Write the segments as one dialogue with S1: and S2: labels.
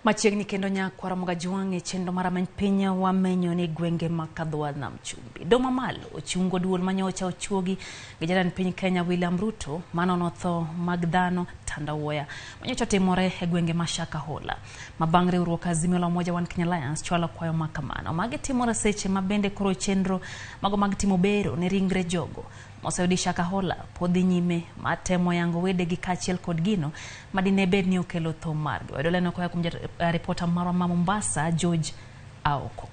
S1: Machiegni kendo nyakwara Mogajwang' e chenro mar Ameny Piny wamenyo ni gwenge ma Kadhwa Nam Chumbi. Doho mamalo ochungo duol manyocha ochuogi gi jatend piny Kenya William Ruto manono tho mag dhano tandawuoya manyocha otimore e gwenge ma Shakahola. Ma bang' riwruok Azimio la Umoja One Kenya Alliance chwalo kwayo ma kamano. Magi timore seche ma bende koro chenro mago mag timo bero ne ringre jogo moseyudi Shakahola pod dhi nyime mar temo yango wedegi kaachiel kod gino ma dine bed ni okelo tho margi. Wayudo leno koa kuom ripota marwa ma Mombasa, George Aoko.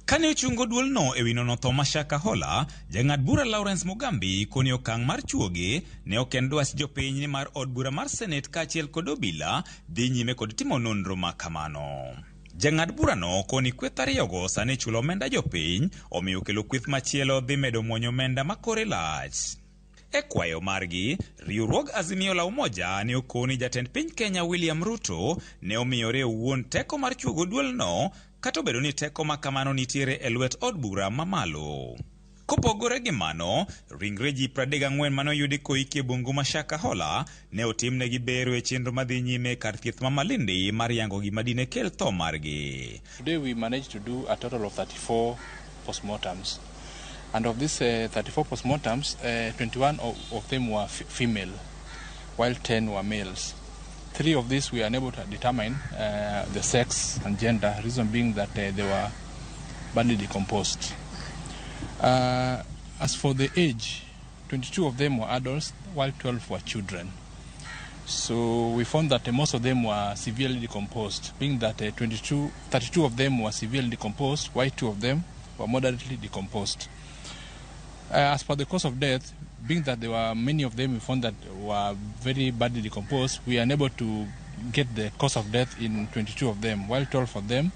S2: Kane ochungo duolno e wi nono tho ma Shakahola, jang'ad bura Lawrence Mugambi koni okang' mar chuoge ne ok en dwach jopiny nimar od bura mar Senate kaachiel kod obila dhi nyime kod timo nonro ma kamano. Jang'ad burano koni kweth ariyogo sani chulo omenda jopiny, omiyo kelo kweth machielo dhi medo muonyo omenda ma kore lach. E kwayo margi, riwruog Azimio la Umoja ne okoni jatend piny Kenya William Ruto ne omiyore owuon teko mar chuogo duolno kata obedo ni teko ma kamano nitiere e lwet od bura mamalo. Kopogore gi mano, ringre ji 34 mane oyudi koiki e bungu ma Shakahola ne otimnegi bero e chenro madhi nyime e kar thieth ma Malindi mar yango gima dine kel tho margi.
S3: Today we managed to do a total of 34 postmortems. And of these 34 postmortems, 21 of them were female, while 10 were males. 3 of these we are unable to determine the sex and gender, reason being that they were badly decomposed. As for the age, 22 of them were adults, while 12 were children. So we found that most of them were severely decomposed, being that 32 of them were severely decomposed, while 2 of them were moderately decomposed. As for the cause of death, being that there were many of them we found that were very badly decomposed, we are unable to get the cause of death in 22 of them, while 12 of them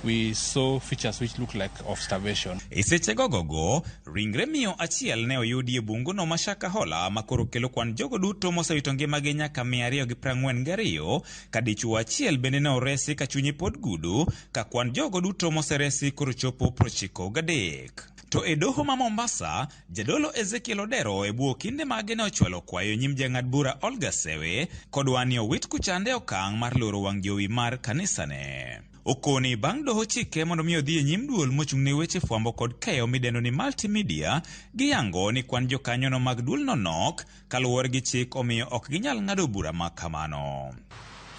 S3: we saw features which look like of starvation.
S2: E seche gogogo, ringre miyo achiel ne oyudi e bunguno ma Shakahola ma koro kelo kwan jogo duto mosewito ngimagi nyaka 242, ka dichuo achiel bende ne oresi ka chunye pod gudo, ka kwan jogo duto moseresi koro chopo 93. To e doho ma Mombasa, jadolo Ezekiel Odero e bwo kinde mage ne ochwalo kwayo nyim jang'ad bura Olga Sewe kodwa ni owit kuchande okang' mar loro wang' jowi mar kanisane. Okoni bang' doho chike mondo mi odhi e nyim duol mochung' ne weche fwambo kod keyo midendo ni multimedia, giyango ni kwan jokanyono mag duolno nok kaluwore gi chik omiyo ok ginyal ng'ado bura ma kamano.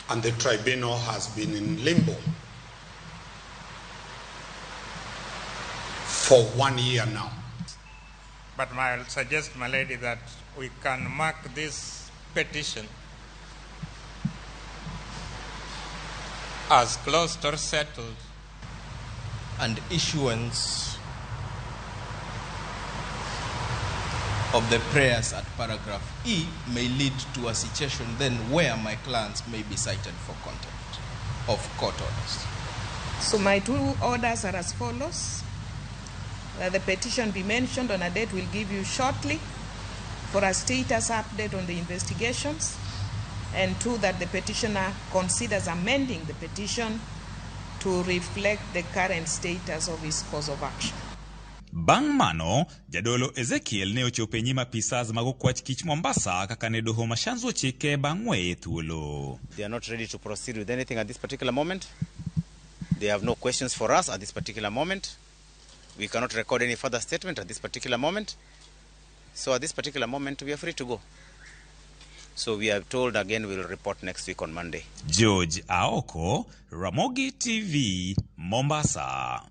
S4: And the tribunal has been in limbo for 1 year now.
S5: But I'll suggest, my lady, that we can mark this petition as closed or settled.
S6: And issuance of the prayers at paragraph E may lead to a situation then where my clients may be cited for contempt of court orders.
S7: So my 2 orders are as follows. That the petition be mentioned on a date we'll give you shortly for a status update on the investigations, and 2, that the petitioner considers amending the petition to reflect the current status of his cause of action.
S2: Bang' mano, jadolo Ezekiel ne ochopo e nyim apisas mag okwach kich Mombasa kaka ne doho ma Shanzu ochike bang' weye thuolo.
S8: They are not ready to proceed with anything at this particular moment. They have no questions for us at this particular moment. We cannot record any further statement at this particular moment. So at this particular moment, we are free to go. So we are told again we will report next week on Monday.
S2: George Aoko, Ramogi TV, Mombasa.